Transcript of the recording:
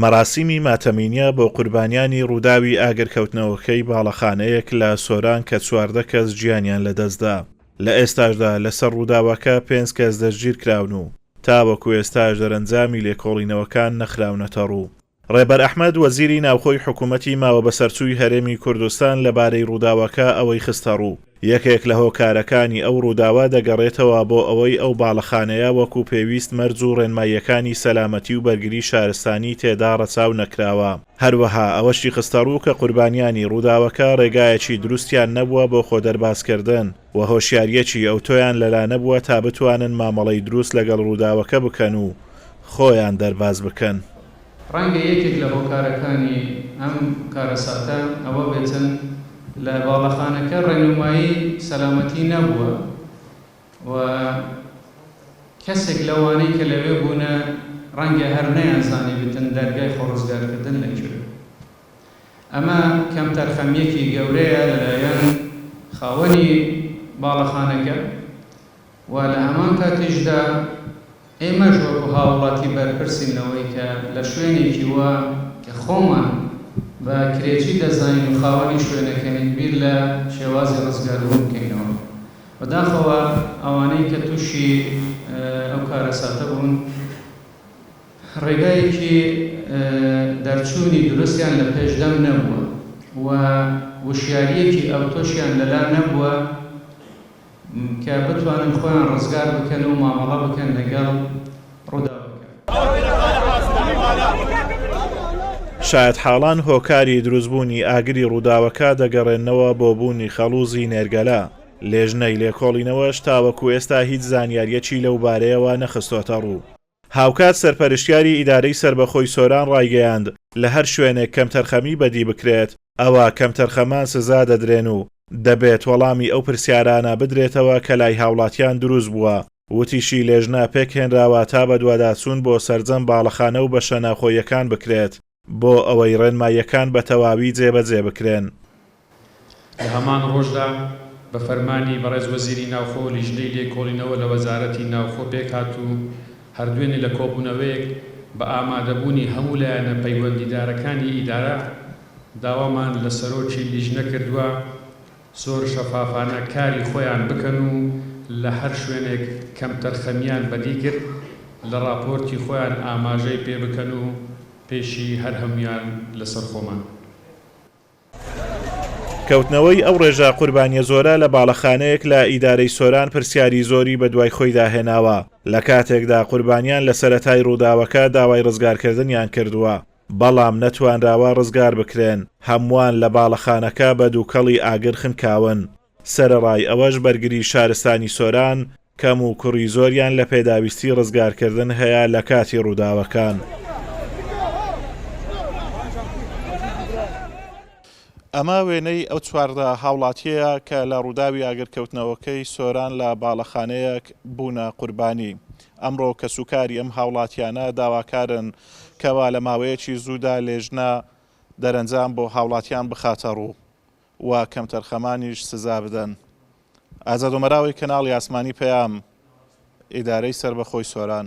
مەراسیمی ماتەمینیە بۆ قوربانیانی ڕووداوی ئاگرکەوتنەوەکەی باڵەخانەیەک لە سۆران کە 14 کەس گیانیان لەدەستدا، لە ئێستاشدا لەسەر ڕووداوەکە پێنج کەس دەستگیرکراون و تاوەکو ئێستاش دەرەنجامی لێکۆڵینەوەکان نەخراونەتەڕوو. ڕێبەر ئەحمەد، وەزیری ناوخۆی حکومەتی ماوەبەسەرچووی هەرێمی کوردستان لەبارەی ڕووداوەکە ئەوەی خستەڕوو، یەکێک لە هۆکارەکانی ئەو ڕووداوە دەگەڕێتەوە بۆ ئەوەی ئەو باڵەخانەیە وەکو پێویست مەرج و ڕێنماییەکانی سەلامەتی و بەرگری شارستانی تێدا ڕەچاو نەکراوە. هەروەها ئەوەشی خستەڕوو کە قوربانیانی ڕووداوەکە ڕێگایەکی دروستیان نەبووە بۆ خۆدەربازکردن و هۆشیارییەکی ئەوتۆیان لەلا نەبووە تا بتوانن مامەڵەی دروست لەگەڵ ڕووداوەکە بکەن و خۆیان دەرباز بکەن. ڕەنگە یەکێک لە هۆکارەکانی ئەم کارەساتە ئەوە بێتن لە باڵەخانەکە ڕێنومایی سەلامەتی نەبووە و کەسێک لەوانەی کە لەوێ بوونە ڕەنگە هەر نەیانزانیبتن دەرگای خۆڕزگارکردن لە کوێ. ئەمە کەمتەرخەمییەکی گەورەیە لەلایەن خاوەنی باڵەخانەکە و لە هەمان کاتیشدا ئێمەش وەکو هاوڵاتی بەرپرسین لەوەی کە لە شوێنێکی وا کە خۆمان بە کرێچی دەزانین و خاوەنی شوێنەکەین بیر لە شێوازی ڕزگاربوون بکەینەوە. بەداخەوە ئەوانەی کە تووشی ئەو کارەساتە بوون ڕێگایەکی دەرچوونی دروستیان لە پێش دەم نەبووە و وشیارییەکی ئەوتۆشیان لەلا نەبووە کە بتوانن خۆیان ڕزگار بکەن و مامەڵە بکەن لەگەڵ ڕووداوەکە. شایەتحاڵان هۆکاری دروستبوونی ئاگری ڕووداوەکە دەگەڕێننەوە بۆ بوونی خەڵووزی نێرگەلە، لێژنەی لێکۆڵینەوەش تاوەکو ئێستا هیچ زانیارییەکی لەو بارەیەوە نەخستۆتەڕوو. هاوکات سەرپەرشتیاری ئیدارەی سەربەخۆی سۆران ڕایگەیاند، لە هەر شوێنێک کەمتەرخەمی بەدی بکرێت، ئەوا کەمتەرخەمان سزا دەدرێن و دەبێت وەڵامی ئەو پرسیارانە بدرێتەوە کە لای هاوڵاتیان دروست بووە، وتیشی لێژنە پێکهێنراوە تا بەدواداچوون بۆ سەرجەم باڵەخانە و بەشە ناوخۆییەکان بکرێت بۆ ئەوەی ڕێنماییەکان بە تەواوی جێبەجێ بکرێن. لە هەمان ڕۆژدا بە فەرمانی بەڕێز وەزیری ناوخۆ لیژنەی لێکۆڵینەوە لە وەزارەتی ناوخۆ پێکهات و هەر دوێنێ لە کۆبوونەوەیەک بە ئامادەبوونی هەموو لایەنە پەیوەندیدارەکانی ئیدارە داوامان لە سەرۆکی لیژنە کردووە زۆر شەفافانە کاری خۆیان بکەن و لە هەر شوێنێک کەمتەرخەمیان بەدی کرد لە ڕاپۆرتی خۆیان ئاماژەی پێ بکەن و پێشی هەر هەموویان لەسەر خۆمان. کەوتنەوەی ئەو ڕێژە قوربانیە زۆرە لە باڵەخانەیەک لە ئیدارەی سۆران پرسیاری زۆری بەدوای خۆیدا هێناوە، لە کاتێکدا قوربانیان لە سەرەتای ڕووداوەکە داوای ڕزگارکردنیان کردووە، بەڵام نەتوانراوە ڕزگار بکرێن، هەمووان لە باڵەخانەکە بە دووکەڵی ئاگر خنکاون. سەرەڕای ئەوەش بەرگری شارستانی سۆران کەم و کوڕی زۆریان لە پێداویستی ڕزگارکردن هەیە لە کاتی ڕووداوەکان. ئەمە وێنەی ئەو 14 هاوڵاتیەیە کە لە ڕووداوی ئاگرکەوتنەوەکەی سۆران لە باڵەخانەیەک بوونە قوربانی. ئەمڕۆ کەسوکاری ئەم هاوڵاتیانە داواکارن کەوا لە ماوەیەکی زوودا لێژنە دەرەنجام بۆ هاوڵاتیان بخاتەڕوو و کەمتەرخەمانیش سزا بدەن. ئازاد ئۆمەراوی کەناڵی ئاسمانی پەیام، ئیدارەی سەربەخۆی سۆران.